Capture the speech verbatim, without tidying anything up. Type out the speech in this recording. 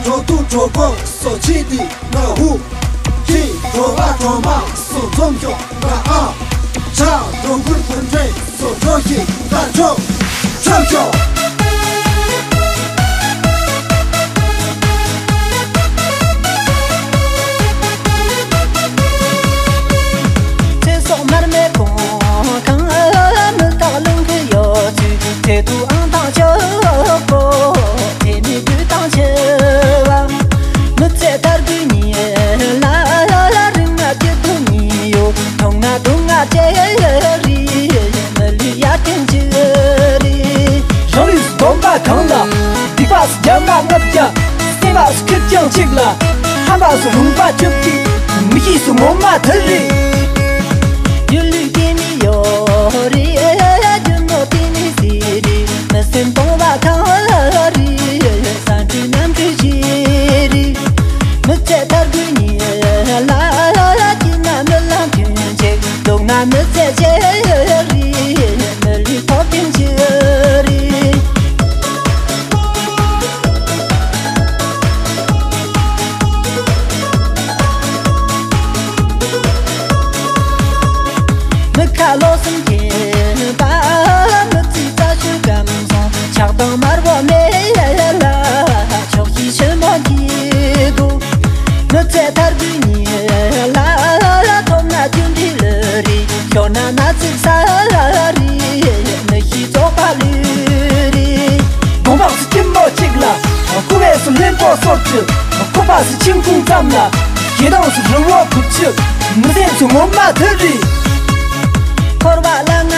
འགྲོ་འདུག་འགྲོ་དགོས་སོ་ཆི་དི་ང་ཧུ། ཁྱི་འགྲོ་བ་འགྲོ་མ་སོ་འཛོམས་ཤོག་ང་ཨ། ཆ་འགྲོ་ཁུལ་དོན་འདྲེ་སོ་འགྲོ་ཞིག་ད་འགྲོ། འགྲོ་ཤོག། ཚེ་སྲོག་མར་མེ་གོང་ཁང་། མི་རྟག་རླུང་གི་གཡོ་ཚུལ། ཚེ་དུ་ཨང་དང་ཆོག་གོ། དེ་ནི་དུས་དང་འཆི་བ། མི་ཚེ་དར་གུ་ཉིད་ལ། རིང་ན་སྐྱིད་སྡུག་གཉིས་ཡོད། ཐུང་ན་སྡུག་བསྔལ་ཅི་རིགས། མི་ལུས་ཡར་ཐོན་ཅི་རིགས། རང་ལུས་སུ་སྡོམ་པ་གང་ལ། སྡིག་པ་སུ་བརྒྱ་མ་ལྔ་བརྒྱ། སེམས་པ་སུ་ཁེར་རྐྱང་གཅིག་ལ། ཧམ་པ་སུ་རུང་བ་བཅུ་གཅིག། མི་ཤེས་སུ་ངོ་མ་དེ་རེད། སྒྱུ་ལུས་སྐྱེ་མི་ཡོད་རེད། རྒྱུ་ནོར་དེ་ནི་ཟེར་རེད། མི་སེམས་སྟོང་བ་གང་རེད། ས་འདྲུད་གནམ་འདྲུད་བྱེད་རེད། མི་ཚེ་དར་གུ་ཉིད་ལ། སྐྱིད་ན་མི་ལ་མཐུན་ཆེ། སྡུག་ན་མི་ཚེ་ཆེ་རེད། མི་ལུས་ཐོབ་ཐང་ཆེ་རེད། མི་ཁ་ལོ་གསུམ་སྐྱེས་པ། མི་ཚེ་རྩ་ཆུ་སྐམ་སོང་། ཆགས་སྡང་དམར་པོ་མེད་ལ། ཕྱོགས་བཞི་ཆེན་མོ་སྐྱིད་སྡུག། མི་ཚེ་དར་གུ་ཉིད་ལ། ཐོབ་ན་རྒྱུ་འབྲས་ལོས་རེད། ཤོར་ན་ན་ཚིག་ས་རེད། མི་ཤེས་རྫོགས་པ་ལུས་རེད། གདོང་འབག་སུ་སྐྱིན་པོ་གཅིག་ལ། སྐུ་བས་སུ་ལྷན་པོ་སོར་གཅིག། ཁོག་པ་སུ་ཆིང་ཁུང་ཙམ་ལ། ཞེ་སྡང་སུ་རི་བོ་ཕུབ་གཅིག། མི་སེམས་སུ་ངོ་མ་དེ་རེད། འཁོར་བ་ལ་ང་